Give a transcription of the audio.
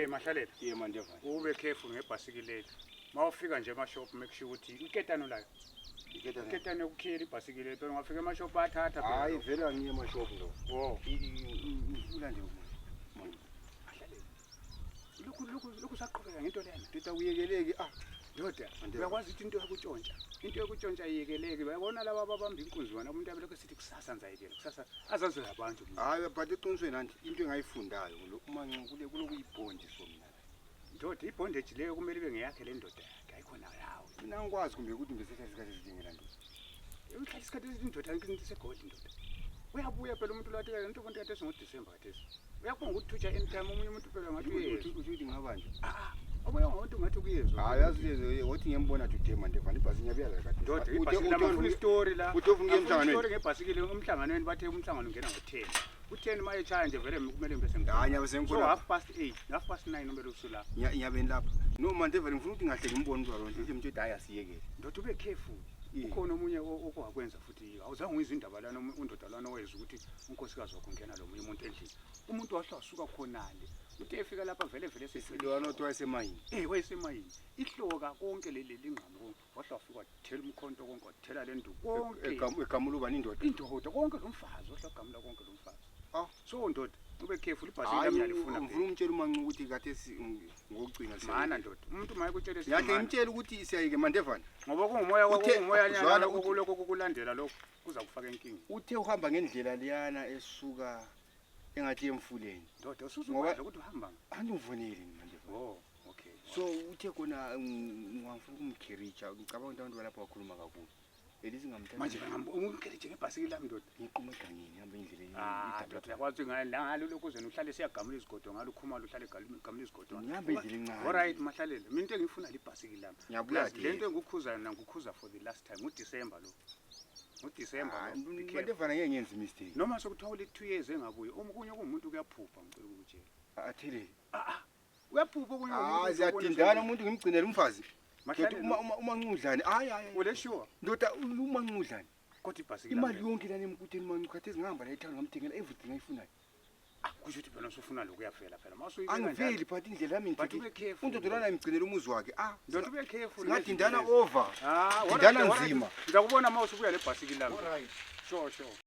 Mahlalela. Mandeva. Ube careful ngebhasikili. Mawufika nje emashop make sure ukuthi iketano layo. Iketano ukukhira ibhasikili phela ungafika emashop athatha phela. Hayi vele angiye emashop lo. Oh. Ulande umuntu. Mahlalela. Lokhu saqhubeka ngento lena. Ndoda uyekeleke Ndoda, uyakwazi ukuthi into yakutshontsha. Into yakutshontsha iyekeleke. Bayabona laba ababamba inkunzi wena umuntu abelokho sithi kusasa ngizayekela. Kusasa azazwe abantu. Hayi but eqinisweni nanti into engayifundayo umancu kulokuyibhondi somna. Ndoda ibondage leyo kumele ibe ngeyakhe le ndoda yakhe ayikhona yawo. Mina ngikwazi kumbe ukuthi ngibesethe isikhathi esidingela nto. Uhlala isikhathi esindoda ngithi segoldi ndoda. Uyabuya phela umuntu lathi into konke kade singoDecember kathesi. Uyabonga ukuthuja anytime omunye umuntu phela ngathi uthi ngabanje. Obuya ngabantu ngathi kuyezwa. Hayi yazi wothi ngiyambona today Mandeva ibhasi ngiyabuya la kade. Ndoda ibhasikili lamafuna story la. Uthi ufuna emhlanganweni. Story ngebhasikili umhlanganweni bathe umhlangano ungena ngo10. U10 maye chaya nje vele kumele ngibe sengidala. Hayi nyabe sengikhona. So 8:30, 9:30 kumele usula. Nyabeni lapha. No Mandeva ngifuna ukuthi ngahle ngimbone umntwana lo nje mthetho hayi asiyekele. Ndoda ube careful. Ukhona omunye okwakwenza futhi awuzange uyizwe indaba lana undoda lana wayeza ukuthi unkosikazi wakho ungena lo munye umuntu endlini. Umuntu wahlasuka khonale. Uthe efika lapha vele sesiliwana othi wayesemayini. Wayesemayini. Ihloka konke leli lingqamu wahlafika wathela umkhonto konke wathela le nduku konke. Egamula ubani indoda. Indoda konke lomfazi wahlagamula konke lomfazi. So ndoda ube careful ibhasikili lami nalifuna. Ngifuna umtshela umancu ukuthi kade ngokugcina mana ndoda. Umuntu maye kutshele yahle ngimtshela ukuthi siyayike Mandevana. Ngoba kungumoya nyana lokho kulandela lokho kuza kufaka inkinga. Uthe uhamba ngendlela liyana esuka engathi emfuleni. Ndoda usuzokwazi ukuthi uhamba. Andivuneli Mandevana. Oh, okay. So uthe khona ngifuna ukumkhiricha ngicabanga ukuthi abantu balapha bakhuluma kakhulu. Elisi ngamthanda. Manje ngimkhiriche ngebhasikili lami ndoda. Ngiqhuma egangeni hamba endleleni. Ndoda yakwazi ngalo lokho uzena uhlale siyagamula izigodo ngalo khumalo uhlale gamula izigodo. Ngihamba endleleni encane. Alright mahlalela. Mina into engifuna libhasikili lami. Ngiyabuya lento engikukhuza ngikukhuza for the last time uDecember lo. uDecember lo. Mandevana ngeke ngenze mistake. Noma sokuthiwa uli 2 years engabuye. Omunye kumuntu kuyaphupha ngicela ukutshela. Athele. Uyaphupha kunye umuntu. Ziyadindana umuntu ngimgcinela umfazi. Mahlalela umanqudlane hayi ule sure. Ndoda umanqudlane. Kodwa ibhasikili imali yonke lana emkutheni mancu khathesi ngihamba la etown ngamthengela everything ayifunayo. Kusho ukuthi phela usufuna lokho uyafela phela. Angiveli but indlela yami ngithi. Undoda lana ngimgcinela umuzi wakhe. Ndoda ube careful. Ngadindana over. Dindana nzima. Ngizakubona mawusubuya lebhasikili lami. Alright. Sure.